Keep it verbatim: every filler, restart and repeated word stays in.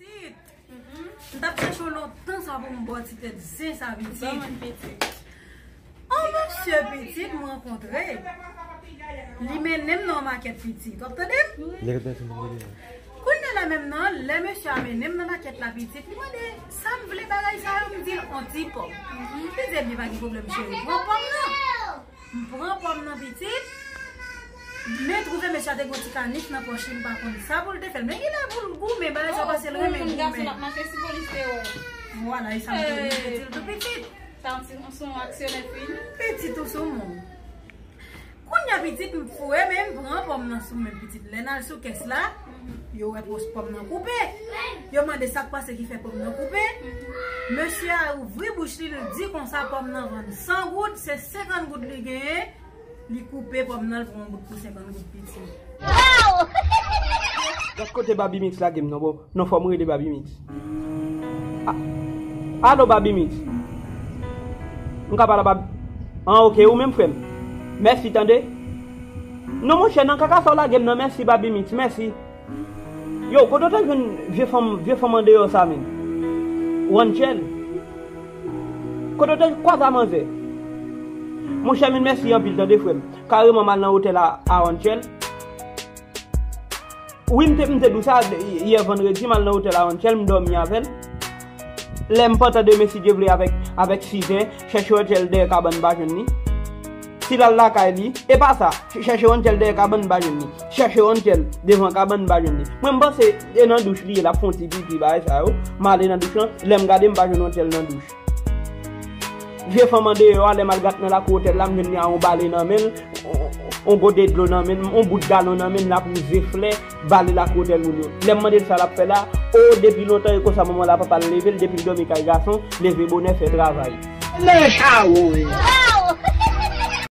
Pitit. M t ap chèche w lontan sa pou m ba w ti tèt zen sa pitit. On mesye pitit m rankontre. Li mennen m nan yon makèt pitit. W ap tande m? Kounye a la menm nan, lè mesye a mennen m nan makèt la pitit, li mande sa m vle bagay sa yo, m di l on ti pòm. Li di ebyen pa gen pwoblèm cheri, pran pòm nan. M pran pòm nan pitit. Men twouve mesye a te gen yon ti kanif nan pòch li, m pa konn sa pou l te fè l. Men genlè pou l goumen, bagay sa pase l renmen goumen. Vwala, e sa m te di l tou pitit. Sa yon ti, yon sou yon aksyonè fini. Pitit ou sou moun. Kounye a pitit m foure men m pran pòm nan sou men pitit. Lè n al sou kès la, yo wè pòs pòm nan koupe. Yo mande sa k pase ki fè pòm nan koupe. Mesye a ouvri bouch li, li di konsa pòm nan vann san goud, se senkant goud li genyen. Li koupe pòm nan, li pran yon bout pou senkant goud pitit. Gad kote Baby Mix lage m non, bon. Non, fò m rele Baby Mix. A- Alo, Baby Mix. M ka pale a Baby. An, oke, ou menm, frè m. Mèsi, tande. Non, monchè, nan kaka sa w lage m nan, mèsi, Baby Mix, mèsi. Yo, kote w te jwenn vye fanm, vye fanm andeyò sa, menm? Randjel. Kote w te kwaze a manzè? Monchè, menm, mèsi anpil, tande, frè m. Kareman, m al nan otèl a, a Randjel. Wi, m te, m te di w sa, yè vandredi, m al nan otèl a Randjel, m dòmi avè l. Lè m pantan demen, si Dye vle, avèk, avèk Sizen, chèche Randjel dèyè kabann, m pa jwenn li. Si l al lakay li, e pa sa, ch- chèche Randjel dèyè kabann, m pa jwenn li. Chèche Randjel devan kabann, m pa jwenn li. Mwen, m panse, e nan douch li ye, l ap fè yon ti pipi, bagay sa yo. M ale nan douch lan, lè m gade, m pa jwenn Randjel nan douch. Vye fanm andeyò a, lè m al gate nan lakou otèl la, m jwenn li a yon bale nan men l, yon, yon gode dlo nan men l, yon bout galon nan men l, l ap wouze flè, bale lakou otèl moun yo. Lè m mande l sa l ap fè la, o, depi lontan, e konsa manman l a papa l leve l, depi l dòmi kay gason, leve bonè, fè travay. Mechan, wi.